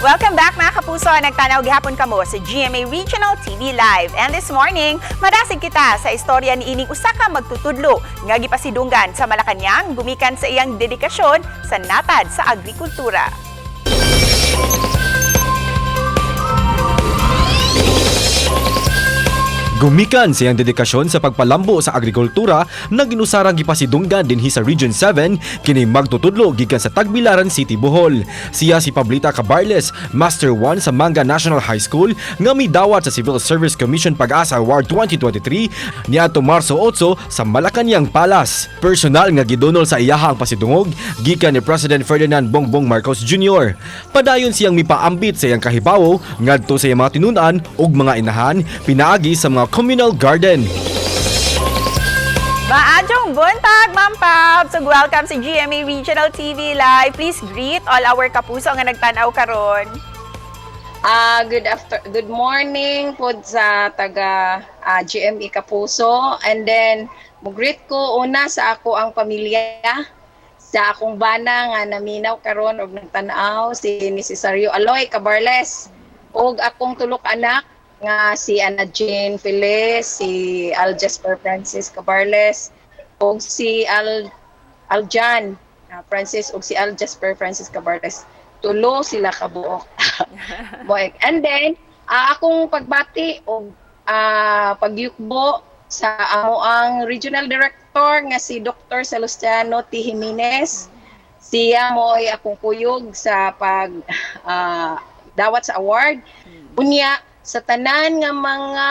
Welcome back, mga kapuso. Nagtanaw gihapon kamo sa GMA Regional TV Live. And this morning, madasig kita sa istorya ni ining usa ka magtutudlo nga gipasidunggan sa Malacañang gumikan sa iyang dedikasyon sa natad sa agrikultura. Gumikan sa iyang dedikasyon sa pagpalambo sa agrikultura na ginusarang gipasidunggan dinhi sa Region 7 kini magtutudlo gikan sa Tagbilaran City, Bohol. Siya si Pablita Cabarles, Master 1 sa Manga National High School nga midawat sa Civil Service Commission Pag-asa Award 2023 niadto Marso 8 sa Malacañang Palace. Personal nga gidunol sa iyaha ang pasidungog gikan ni President Ferdinand Bongbong Marcos Jr. Padayon siyang mipaambit sa iyang kahibawo ngadto sa iyang mga tinun-an ug mga inahan pinaagi sa mga communal garden. Maayong buntag, Ma'am Pabs! Ug welcome sa GMA Regional TV Live. Please greet all our kapuso nga nagtanaw karon. Ah, good morning pod sa taga GME Kapuso, and then mo-greet ko una sa ako ang pamilya, sa akong bana nga naminaw karon og nagtan-aw, si Necesario Aloy Cabarles, ug akong tulok anak nga si Ana Jane Feliz, si Al Jasper Francis Cabarles ug si Al Aljan Francis ug si Al Jasper Francis Cabarles. Tulo sila kabuok. Boy. And then, akong pagbati og pagyukbo sa amo ang regional director nga si Dr. Salustiano T. Jimenez. Siya mo ay akong kuyog sa pag dawat sa award. Unya sa tanan nga mga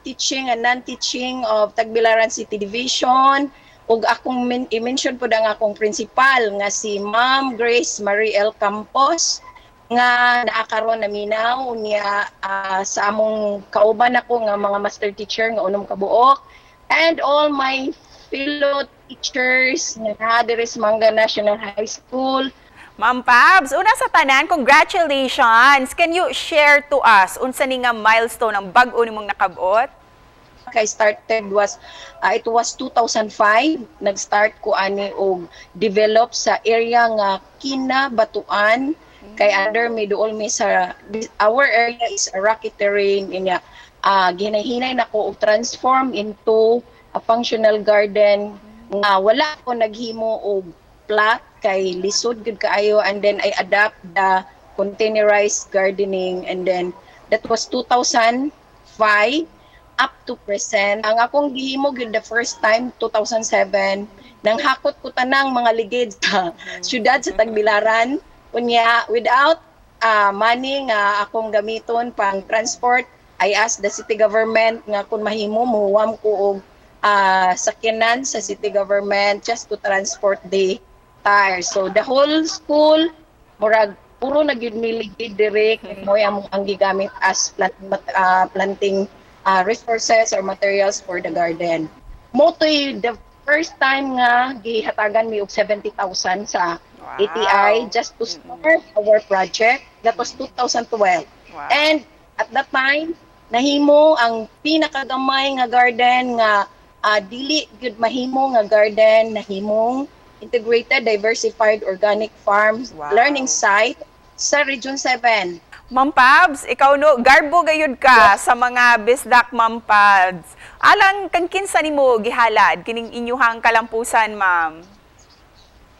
teaching and non-teaching of Tagbilaran City Division, ug akong i-mention pod ang akong principal nga si Ma'am Grace Marie L. Campos nga naa karon naminaw, unya sa among kauban ako nga mga master teacher nga unom ka buok and all my fellow teachers nga naa diri sa Manga National High School. Ma'am Pabs, una sa tanan, congratulations! Can you share to us unsa ni nga milestone ang bag-o nimong nakabot? Kay started was it was 2005 nag-start ko ani og develop sa area nga Kinabatuan, kay under mi, duol mi sa, our area is a rocky terrain. Inya ginahinay nako og transform into a functional garden nga wala ko naghimo og plot kay lisod gud kaayo, and then I adapt the containerized gardening, and then that was 2005 up to present. Ang akong gihimo gyud the first time 2007, nang hakot ko tanang mga ligid sa syudad sa Tagbilaran. Unya without money nga akong gamiton pang transport, I asked the city government nga kung mahimo muhuwam ko og sakyanan sa city government just to transport the tires. So the whole school murag puro na gyud mi ligid diri kay mo'y among ang gigamit as planting resources or materials for the garden. Mo to'y the first time nga gihatagan mi og 70,000 sa ATI just to start our project. That was 2012. And at that time, nahimo ang pinakagamay nga garden nga dili gyud mahimo nga garden, nahimong integrated diversified organic farm learning site sa Region 7. Ma'am Pabs, ikaw no, garbo gayud ka sa mga bisdak, Ma'am Pabs. Alang kang kinsa nimo gihalad kining inyuhang kalampusan, ma'am?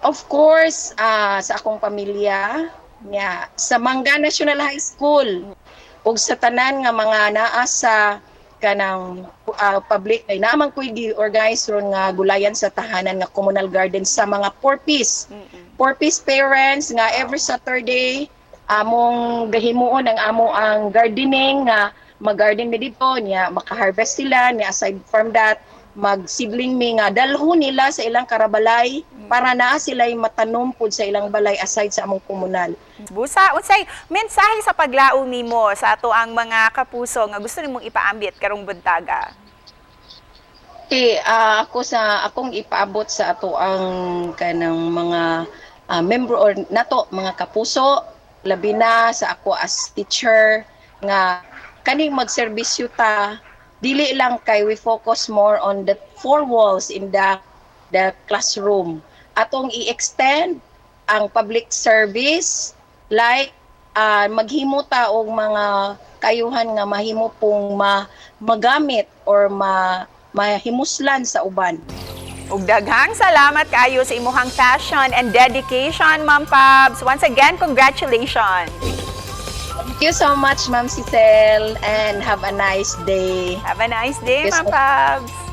Of course, sa akong pamilya, nya sa Manga National High School ug sa tanan nga mga naa sa kanang public, kay naa man ko'y gi-organize ron nga gulayan sa tahanan nga communal garden sa mga 4Ps. 4Ps parents nga every Saturday among gahimuon ang amo ang gardening, nga mag-garden mi dito, niya maka-harvest sila, niya aside from that mag-seedling mi nga dalhon nila sa ilang karabalay para naa sila matanom pud sa ilang balay aside sa among komunal. Busa, unsay mensahe sa paglaom nimo sa ato ang mga kapuso nga gusto nimong ipaambit karong buntaga? Okay, ako sa akong ipaabot sa ato ang kanang mga member or nato mga kapuso, labi na sa ako as teacher, nga kaning magserbisyo ta, dili lang kay we focus more on the four walls in the classroom. Atong i-extend ang public service like Maghimo ta og mga kayuhan nga mahimo pong magamit or mahimuslan sa uban. Ug daghang salamat kaayo sa imuhang passion and dedication, Ma'am Pabs. Once again, congratulations. Thank you so much, Ma'am Cicel, and have a nice day. Have a nice day, Yes, Ma'am Pabs.